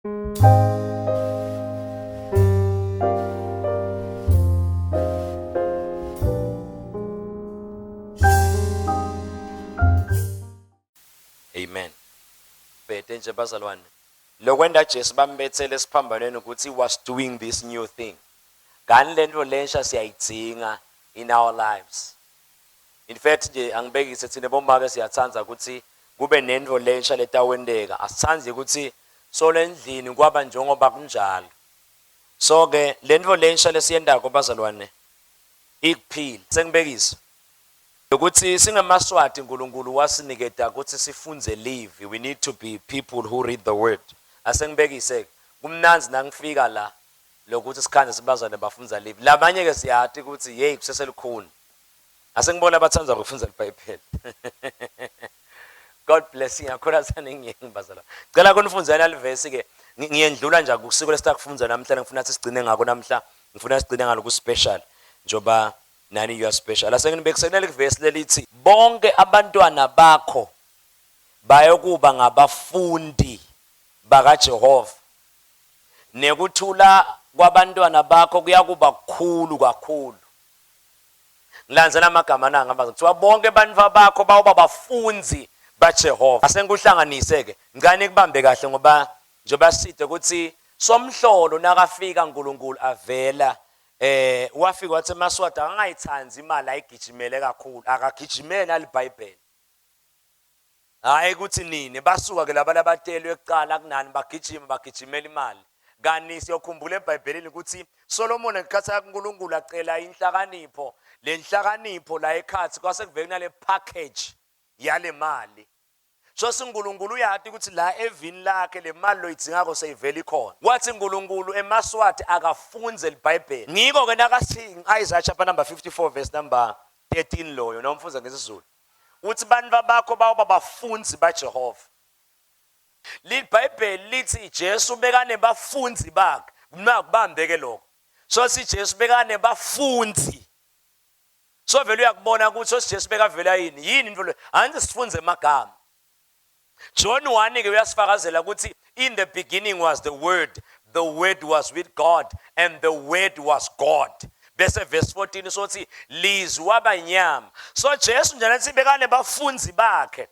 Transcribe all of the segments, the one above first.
Amen. Bhede nje bazalwane. Lokwenta Jesu bambethele esiphambanweni ukuthi he was doing this new thing. Kani lento lensha siyayidzinga in our lives. In fact nje angibekise thina bomake siyathanda ukuthi kube nento lensha letawenteka. Asithandi ukuthi solo endlini kwaba njengoba kunjalo. So ke lento lensha lesiyendako bazalwane ikuphila. Sengibekisa ukuthi singemaswati uNkulunkulu wasiniketa ukuthi sifunze livi. We need to be people who read the word. Asengibekise kumnanzi nangifika la lokuthi sikhanze sibazane bafunza livi. Labanye ke siyati ukuthi hey kuseselikhuni. Asengibona abathanda ukufunda iBhayibheli. God bless you. Ngiyakholwa saningiyenge bazalwane. Cela kunifundzela livesi ke. Ngiyendlula nje akusiko lesitakufunza namhla ngifuna sigcine ngako namhla. Ngifuna sigcine ngaloku special. Njoba nani you are special. Asenginibekisele livesi lelithi bonke abantwana bakho bayokuba ngabafundi bakaJehova. Nekuthula kwabantwana bakho kuyakuba kukhulu kakhulu. Ngilandzela amagama nanga manje kuthiwa bonke abantu bakho bawuba bafunzi baJehova. Asengikuhlanganise ke. Ngicane kubambe kahle ngoba njengoba side ukuthi somhlolo nakafika uNkulunkulu avela eh wafika wathi emaswati akangayithandi imali ayigijimele kakhulu akagijimele nalibhayibheli. Hhayi ukuthi nini basuka ke laba labatelwe kuqala kunani bagijima bagijimela imali. Kani siyokhumbula eBhayibhelini ukuthi Solomon ngekhathi kaNkulunkulu acela inhlakanipho, le nhlakanipho la ekhathi kwase kuvele kunale package yale mali. So siNkulunkulu uyati ukuthi la evini lakhe le mali loyidzingako seyivele ikhona. Wathi uNkulunkulu emaSwati akafunze liBhayibheli. Ngiko ke nakathi Isaiah chapter number 54 verse number 13 loyo nomfunza ngesiZulu. Uthi bantu bakho bawuba bafunzi baJehova. LiBhayibheli lithi Jesu bekanebafunzi bakhe. Nakubambe ke lokho. So si Jesu bekanebafunzi. So vele uyakubona ukuthi so Jesu bekavela yini? Yini into le? Angithi sifunze amagama. John 1 ke uyasifakazela ukuthi in the beginning was the word, the word was with God and the word was God. Bese verse 14 sothi lizwi waba inyama. So Jesu nje nathi bekane bafunzi bakhe.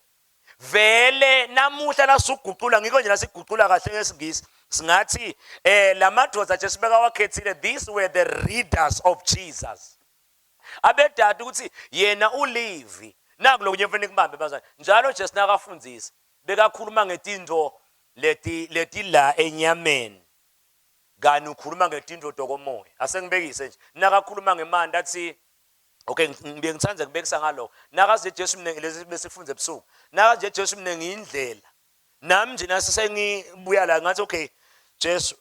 Vele namuhla lasuguqula ngikho nje lasiguqula kahle ngesingisi singathi eh lamadoda Jesu bekawakhethile these were the readers of Jesus. Abedade ukuthi yena ulivi naku lokunye kufanele kubambe bazali njalo Jesu nakafundisa bekakhuluma ngetinto leti leti la enyameni kani ukhuluma ngetinto tokomoya asengibekise nje nakakhuluma ngemandi athi okay ngibe ngithanda kubekisa ngalokho nakaze Jesu mina lezi besifunde ebusuku nakaze Jesu mina ngiyindlela nami nje nase sengibuya la ngathi okay Jesu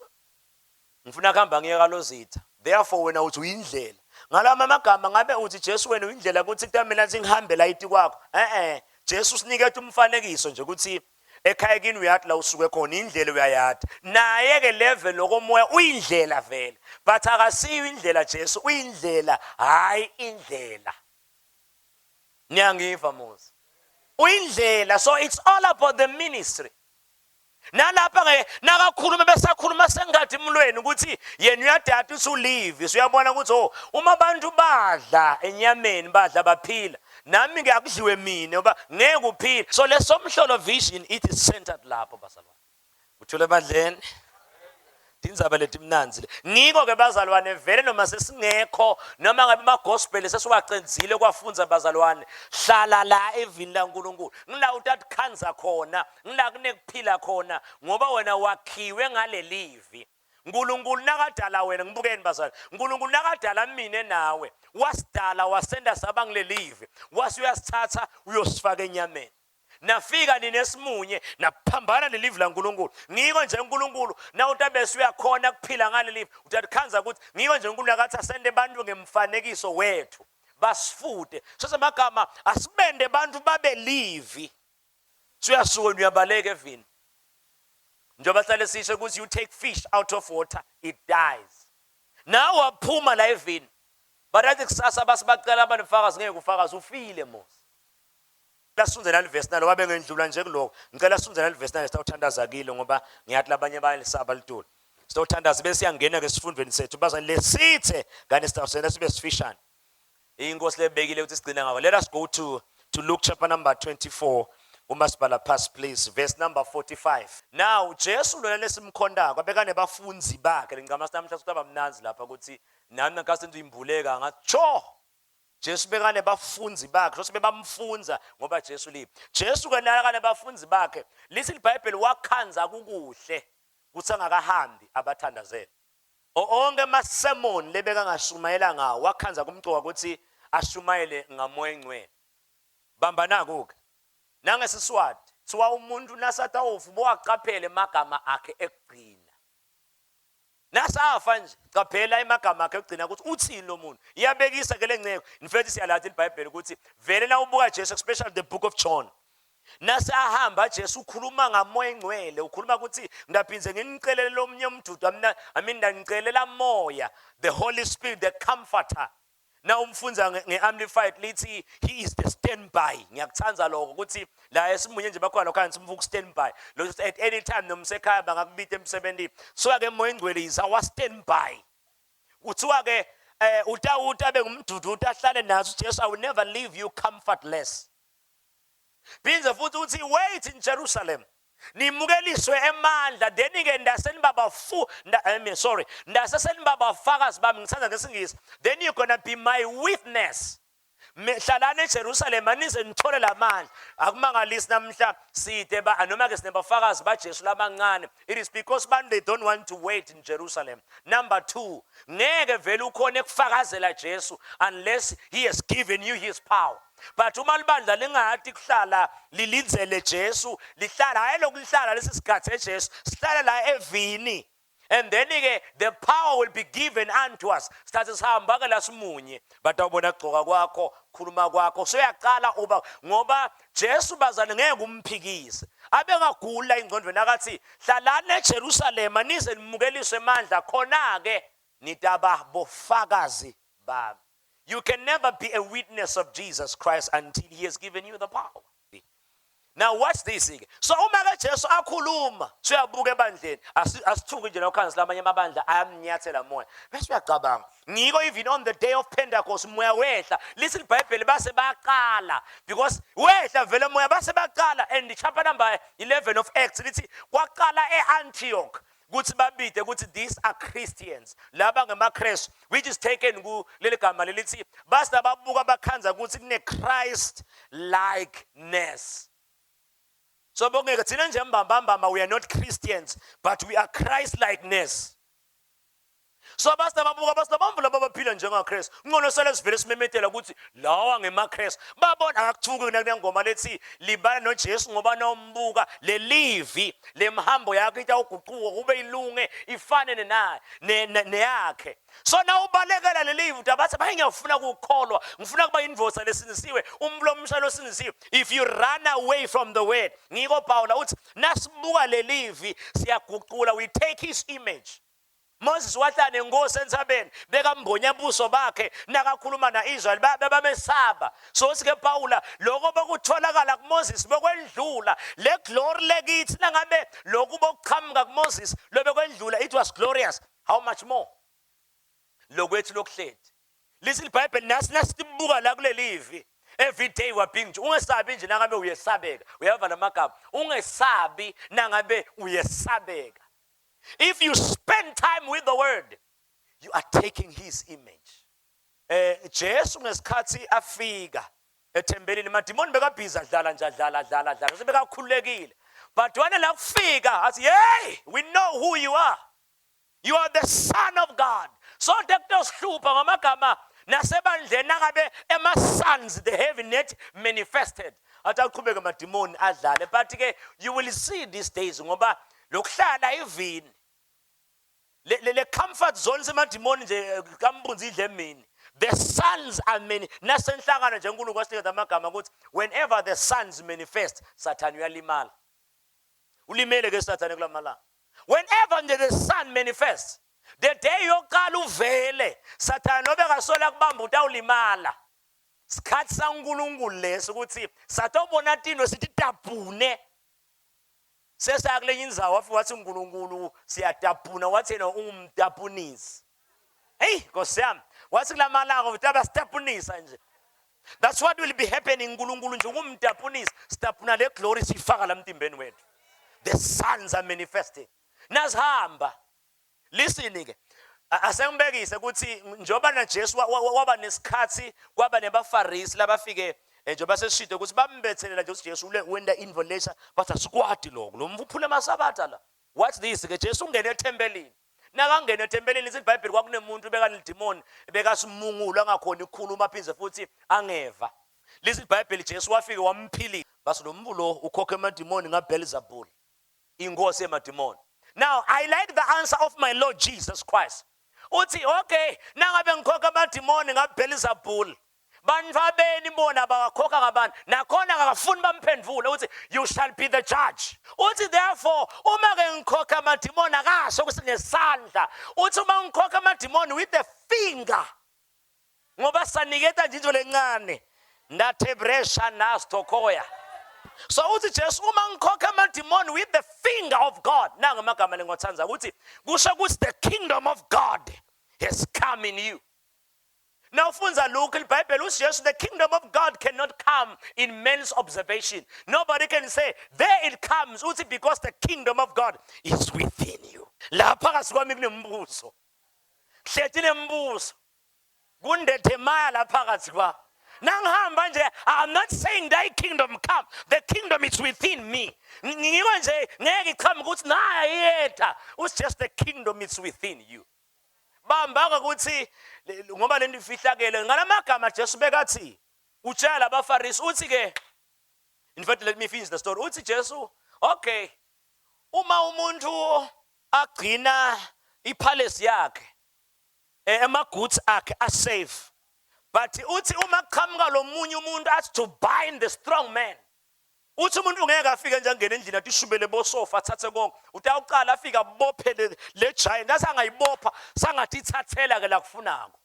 Ngifuna kuhamba ngiye kalozitha. Therefore wena uthi uyindlela. Ngalama amagama ngabe uthi Jesu wena uyindlela ukuthi kutamele athi ngihambe la iti kwakho. Eh eh. Jesu usiniketa umfanekiso nje ukuthi ekhaya kini uyathi la usuke khona indlela uyayadi. Naye ke level lokomoya uyindlela vele. But akasiyo indlela Jesu uyindlela hayi indlela. Niyangiva muzi. Uyindlela so it's all about the ministry. Nalapha ke nakakhuluma besakhuluma sengathi emlweni ukuthi yena uyadada usulive usuyabona ukuthi oh uma abantu badla enyameni badla baphila nami ke akudliwe mina ngoba ngeke uphile so lesomhlolo vision it is centered lapho bazalwane uthule ebandleni Tindzaba letimnandzi le. Ngiko ke bazalwane vele noma sesingekho noma ngabe ama-gospel sesiwacedzile kwafunza bazalwane hlala la evini laNkulunkulu ngila utatikhandza khona ngila kunekuphila khona ngoba wena wakhiwe ngalelivi uNkulunkulu nakadala wena ngibukeni bazalwane uNkulunkulu nakadala mina nawe wasidala wasenda saba ngilelivi wase uyasithatha uyosifaka enyameni Nafika nina esimunye naphambana nelivi laNkulunkulu. Ngiko nje uNkulunkulu nawutabese uyakhona kuphila ngalelivi utatikhandza ukuthi ngiko nje uNkulunkulu akathi asende abantu ngemfanekiso wethu basifute. Sesemagama asibende abantu babe livi. Suyasuka uyabaleka evini. Njengoba sihlale sisho ukuthi you take fish out of water it dies. Nawe waphuma la evini. But athi kusasa basibacela abanefakazi ngeke ufakazi ufile mos. Ngicela sifunde nalivesi nalo wabe ngendlula nje kuloko. Ngicela sifunde nalivesi nalo sitawuthandaza kilo ngoba ngiyathi labanye bayalisaba litulo. Sitawuthandaza bese siyangena ke esifundweni sethu bazane lesithe kani sitawusena sibe sifishane. Inkosi lebekile ukuthi sigcine ngako. Let us go to Luke chapter number 24. Uma sibhala phansi please verse number 45. Now Jesu lona lesimkhondako abekane bafunzi bakhe ngicama namhla sitaba mnanzi lapha ukuthi nami ngase ngiyimbuleka ngathi cho Jesu bekanebafunzi bakhe sosi bebamfunza ngoba Jesu libi Jesu ke naye kanebafunzi bakhe lithi iBhayibheli wakhanza kukuhle kuthi angakahambi abathandazele onke amasermon lebeka ngashumayela ngawo wakhanza kumcoka ukuthi ashumayele ngamoya engcwele bamba naku ke nangesiswati thiwa umuntu nasatawufa bowaqaphele emagama akhe ekugcina Nasafa nje qaphela emagama akhe okugcina ukuthi uthini lo muntu. Iyabekisa ke lenceko. In fact siyalathi iBhayibheli ukuthi vele na ubuka Jesu especially the book of John. Nase ahamba Jesu ukhuluma ngamoya engcwele ukhuluma ukuthi ngiyaphindze nginicelele lomnye umdudu amina I mean ndanicelela moya the Holy Spirit the comforter na umfunza nge-amplified lithi he is the standby ngiyakuthanda lokho ukuthi la esimunye nje bakhona lokho angithi umvuka standby lo at any time noma usekhaya bangakubita emsebenzini so ke moya engcwele is our standby kuthiwa ke eh utawuta abe ngumdududu ahlale naso Jesu I will never leave you comfortless Phinde futhi uthi wait in Jerusalem nimukeliswe emandla then ke ndasenibabafu I mean sorry ndasesenibabafakazi bami ngithanda ngesingisi then you're gonna be my witness hlalani eJerusalema nize nithole lamandla akumangalisi namhla side ba noma ke sinebafakazi baJesu labancane it is because abantu they don't want to wait in Jerusalem number 2 ngeke vele ukhona ekufakazela Jesu unless he has given you his power but uma libandla lingati kuhlala lilindzele Jesu lihlala hayi lokuhlala lesi sikhathi eJesu sihlala la evini and then ke the power will be given unto us sithathe sihamba ke la simunye batawubona kugcoka kwakho khuluma kwakho soyaqala uba ngoba Jesu bazane ngeke umphikise abengagula ingqondweni akathi hlalani eJerusalema nize nimukeliswe amandla khona ke nitaba bofakazi bami You can never be a witness of Jesus Christ until he has given you the power. Now watch this. So uma ke Jesu akhuluma, siyabuka ebandleni, asithuki nje nokhansi lamanye amabandla ayamnyathela moya. Bese uyacabanga, ngiko even on the day of Pentecost moya wehla. Lithi iBhayibheli base baqala because wehla vele moya base baqala and chapter number 11 of Acts lithi kwaqala eAntioch ukuthi babide ukuthi these are Christians laba ngemaKristu which is taken kuleli gama lelithi base babuka bakhanza ukuthi kune Christ likeness so bongeke thina nje mbambambamba we are not Christians but we are Christ likeness so base babuka base bamvu laba baphila njengaKristu ngcono sele sivele simemetela ukuthi lawa ngemaKristu babona akuthuki kunengoma lethi libala noJesu ngoba nombuka lelivi lemhambo yakho itawuguquka kube ilunge ifane nenaye neyakhe so na ubalekela lelivi uthi abathi baye ngiyafuna ukukholwa ngifuna kuba indoda lesindisiwe umlomsha losindisiwe if you run away from the word ngiko Paula uthi nasibuka lelivi siyaguqula we take his image Moses wahlala nenkosi entsabeni bekambonya buso bakhe nakakhuluma na-Israyeli babesaba so sike Pawula lokho bokutholakala kuMoses bokwendlula le glory lekithi nangabe lokhu bokuqhamuka kuMoses lobekwendlula it was glorious how much more lokwethu lokuhleti lithi iBhayibheli nasi nasibuka la kulelivi every day we are being ungesabi nje nangabe uyesabeka uyava lamagama ungesabi nangabe uyesabeka If you spend time with the word, you are taking his image. Eh Jesu ngesikhathi afika ethempelini madimoni bekabhizi adlala nje adlala adlala adlala sebekakhululekile but wane la kufika athi hey we know who you are you are the son of God so tekutosihlupha ngamagama nasebandleni nangabe ema-sons they have not manifested athi aqhubeke amadimoni adlale but ke you will see these days ngoba lokuhlala ivini le, le, le comfort zone semadimoni nje eh, kambunzi idle emini the sons are many nasenhlangano nje uNkulunkulu wasinikeza amagama ukuthi whenever the sons manifest sathane uyalimala ulimele ke sathane kulamalanga whenever nje the son manifests the day yokuqala uvele sathane obekasola kubamba utawulimala. Sikhathi saNkulunkulu leso ukuthi satobona tino sithi tabhune. Sesaya kulenye indzawo wafika wathi uNkulunkulu siyatapuna wathi yena ungumtapunisi. Hey Nkosi yami wathi kulamalanga utaba sitapunisa nje. That's what will be happening uNkulunkulu nje ungumtapunisi sitapuna le glory sifaka la mtimbeni wethu. The sons are manifesting. Nasihamba Listen ke asengibekise ukuthi njengoba na Jesu waba nesikhathi kwaba nebaFarisi labafike eh, njengoba sesishide ukuthi bambethelela nje uJesu wenda into lesha bathi asikwadi lokho lo mfu uphula amasabatha la. Watch this ke Jesu ungene ethempelini. Nakangena ethempelini lithi iBhayibheli kwakunemuntu bekanelidimoni bekasimungulu angakhoni ukukhuluma aphinde futhi angeva. Lithi iBhayibheli Jesu wafike wamphilisa. Basi lo mfu lo ukhokha emadimoni ngaBelzebul. Inkosi yemadimoni. Now I like the answer of my Lord Jesus Christ. Uthi okay, nangabe ngikhokha amadimoni ngaBelzebul. Bantfwabeni bona bawakhokha ngabantu nakhona akafuni bamphendvule uthi you shall be the judge. Uthi therefore uma ke ngikhokha amadimoni akasho ukuthi ngesandla. Uthi uma ngikhokha amadimoni with the finger ngoba saniketa nje into lencane ndathebresha nastokoya so uthi Jesu uma ngikhokha amadimoni with the finger of God nanga amagama lengiwathanda ukuthi kusho ukuthi the kingdom of God has come in you. Nawufunza Luke iBhayibheli uthi Jesu the kingdom of God cannot come in man's observation. Nobody can say there it comes uthi because the kingdom of God is within you. La phakathi kwami kunembuso. Hleti nembuso. Kundethemaya la phakathi kwa. Nangihamba nje I'm not saying thy kingdom come. The kingdom is within me. Ngiko nje ngeke iqhamuke ukuthi naya iyetha. It's just the kingdom is within you. Bamba ukuthi ngoba lento ifihlakele ngalamagama Jesu bekathi utshela abaFarisi uthi ke in fact let me finish the story uthi Jesu okay uma umuntu agcina ipalace yakhe eh, ama-goods akhe asafe but uthi uma kuqhamuka lo munye umuntu athi to bind the strong man uthi umuntu ngeke afike nje angene endlini athi ishubele bosofa athathe konke utawuqala afike abophe le giant asangayibopha sangathi ithathela ke la kufunako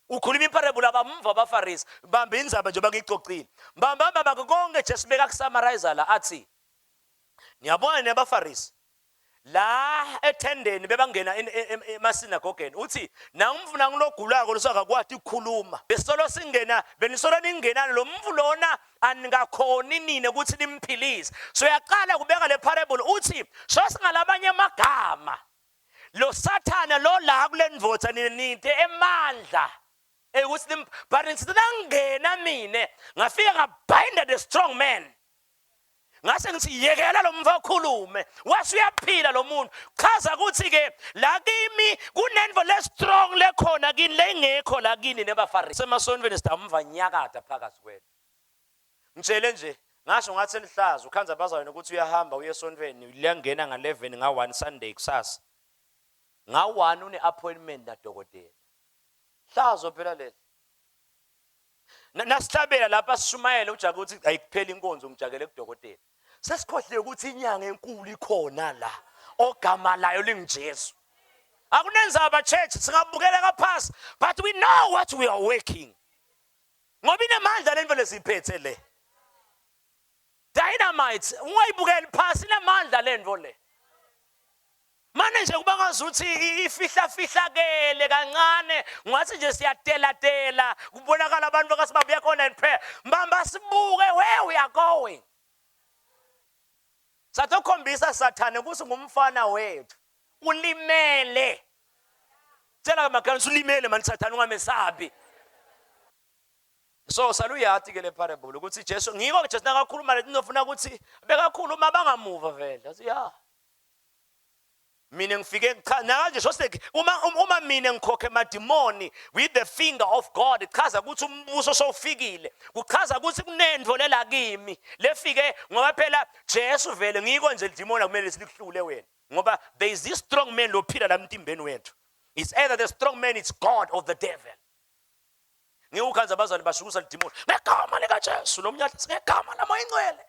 ukhuluma iparable abamva abafarisi bamba indzaba nje bangiyicocile bamba bamba konke Jesu beka kusummarize la athi niyabona nebafarisi la ethendeni bebangena emasinagogeni uthi nangumfuna ngilogulako losakakwati ukukhuluma besolo singena benisolo ningenani lo mfu lona aningakhoni nina ukuthi nimphilise so yaqala kubeka le parable uthi so singalabanye amagama lo sathane lo la kule ndvodza nina ninte emandla ekuthi but ngithi nangena mina ngafika ngabinda the strong man ngase ngithi yekela lo mfo akhulume wase uyaphila lo muntu chaza ukuthi ke la kimi kunento le strong lekhona kini lengekho la kini nebafarisi semasontweni sidamva nyakada phakathi kwethu ngitshele nje ngasho ngathi elihlaza ukhanza abazalwane ukuthi uyahamba uye esontweni liyangena nga-11 nga-1 Sunday kusasa nga-1 une-appointment nadokotela hlazo phela leli Nasihlabela lapha sishumayele ujake ukuthi ayikupheli inkonzo ngijakele kudokotela. Sesikhohliwe ukuthi inyanga enkulu ikhona la ogama layo linguJesu. Akunenzaba church singabukela kaphasi but we know what we are working. Ngoba inemandla lento lesiphethe le. Dynamite ungayibukeli phasi inamandla lento le. Mane nje kuba ngazuthi ifihla-fihlakele kancane ngathi nje siyatelatela kubonakala abantu bakasibabuya ku-online prayer mbamba sibuke where we are going satokhombisa sathane ukuthi ngumfana wethu ulimele tshela kamakhelwane ulimele mani sathane ungamesabi so saluyati ke le parable ukuthi Jesu ngiko Jesu nakakhuluma leti nofuna ukuthi bekakhuluma bangamuva vele athi ya mina ngifike cha nakanje sosek uma um, uma mina ngikhokhe emadimoni with the finger of God chaza ukuthi umbuso sowufikile kuchaza ukuthi kunento lela kimi lefike ngoba phela Jesu vele ngiko nje lidimoni akumele silikuhlule wena ngoba there is this strong man lophila la mtimbeni wethu it's either the strong man it's God or the devil Ngiwukhanza abazali bashukusa lidimoni ngegama likaJesu lo mnyatha ngegama lamoya ingcwele.